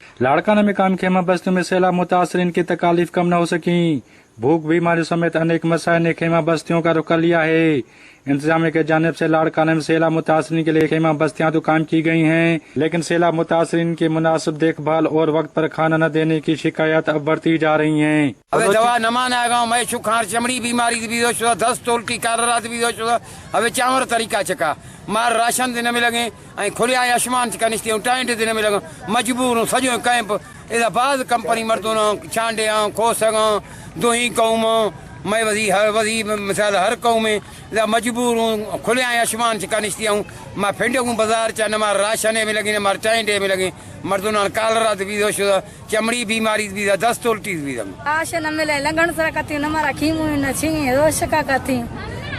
لاڑکانہ میں قائم خیمہ بستیوں میں سیلاب متاثرین کی تکالیف کم نہ ہو سکیں۔ بھوک، بیماری سمیت انیک مسائل نے خیمہ بستیوں کا رخ کر لیا ہے۔ انتظامیہ کی جانب سے لاڑکانہ میں سیلاب متاثرین کے لیے خیمہ بستیاں تو قائم کی گئی ہیں، لیکن سیلاب متاثرین کی مناسب دیکھ بھال اور وقت پر کھانا نہ دینے کی شکایات اب بڑھتی جا رہی ہیں۔ ابے دوا نہ مان آئے گا، میں چکھار چمڑی بیماری دی بھی دوشتا، دست الٹی کر رہا دی بھی دوشتا۔ ابے چاور طریقہ چکا، مار راشن دے نہ ملگیں، ایں کھلیا آسمان چکا نشتی ہوں، ٹائنٹ دے نہ ملگا، مجبور ہوں سجو کیمپ۔ ادا باز کمپنی مردوں چانڈے آں، کھوسگ آں، دوہیں قوم آں، میں وزی ہر وزی مثال ہر قوم ہے، ادا مجبور ہوں کھلیا آسمان چکا نشتی ہوں۔ ما پھنڈے ہوں بازار چا، نہ مار راشن ہے ملگی، نہ مار ٹائنٹ ہے ملگی، مردوں کالرا دی بھی دوشتا۔ چمڑی بیماری بھی دا، دست الٹی بھی دا۔ آش نہ ملے، لنگن سرا کتی نہ مارا کھیمو نہ چھی، روش کا کتی۔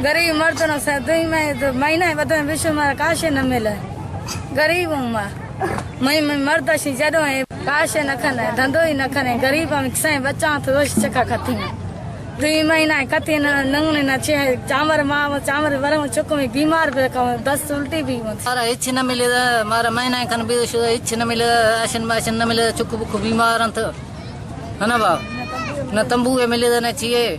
غریب مردوں سے دوئی میں، دو مہینہ بدو میں بشو مارا کاش نہ ملے۔ غریب ہوں ما۔ میں، میں مرد شی جدو ہے، کاش نہ کھنے، دھندو ہی نہ کھنے، غریب ہم کسے بچا تو روش چکا کتی۔ دوئی مہینہ کتی نہ ننگنے نہ چے، چامر ماں، چامر ورم چکو میں بیمار بے کم، دست الٹی بھی ہوں۔ مارا ہچ نہ ملے دا، مارا مہینہ کھن بے شو ہچ نہ ملے دا، اشن ماشن نہ ملے دا، چکو بکو بیمار انت۔ ہنا با، نہ تمبو ہے ملے دا، نہ چیے۔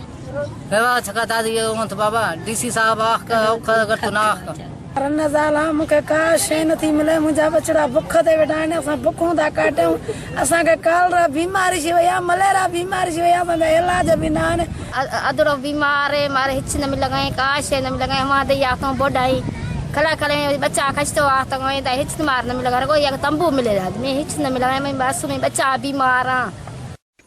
ہوا چکا دادی انت بابا، ڈی سی صاحب آخ کا، اوکا اگر تو نہ آخ کا۔ رن زال ہم کہ کاش ہے نتی ملے، مجھا بچڑا بکھ دے بیٹھائے نے، اساں بکھوں دا کاٹے ہوں۔ اساں کے کالرا بیماری شی ویا، ملیرا بیماری شی ویا، اساں دا علاج بھی نہ آنے۔ ا-، ادرو بیمار ہے، مارے ہچ نہ ملگئے، کاش ہے نہ ملگئے، ہما دے یا تو بڈائی۔ کلا کلا بچہ کشتو آتا گئے، دا ہچ مار نہ ملگا، رگو یک تمبو ملے دا، میں ہچ نہ ملگئے، میں بس میں بچہ بیمار ہاں۔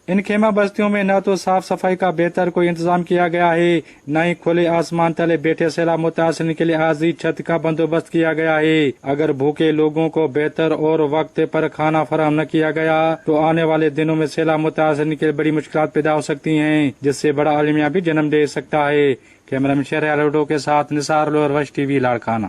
ان خیمہ بستیوں میں نہ تو صاف صفائی کا بہتر کوئی انتظام کیا گیا ہے، نہ ہی کھلے آسمان تلے بیٹھے سیلاب متاثرین کے لیے عارضی چھت کا بندوبست کیا گیا ہے۔ اگر بھوکے لوگوں کو بہتر اور وقت پر کھانا فراہم نہ کیا گیا تو آنے والے دنوں میں سیلاب متاثرین کے لیے بڑی مشکلات پیدا ہو سکتی ہیں، جس سے بڑا المیہ بھی جنم دے سکتا ہے۔ کیمرہ مین شہر آلوڈو کے ساتھ نثار لوہر، وش ٹی وی، لاڑکانہ۔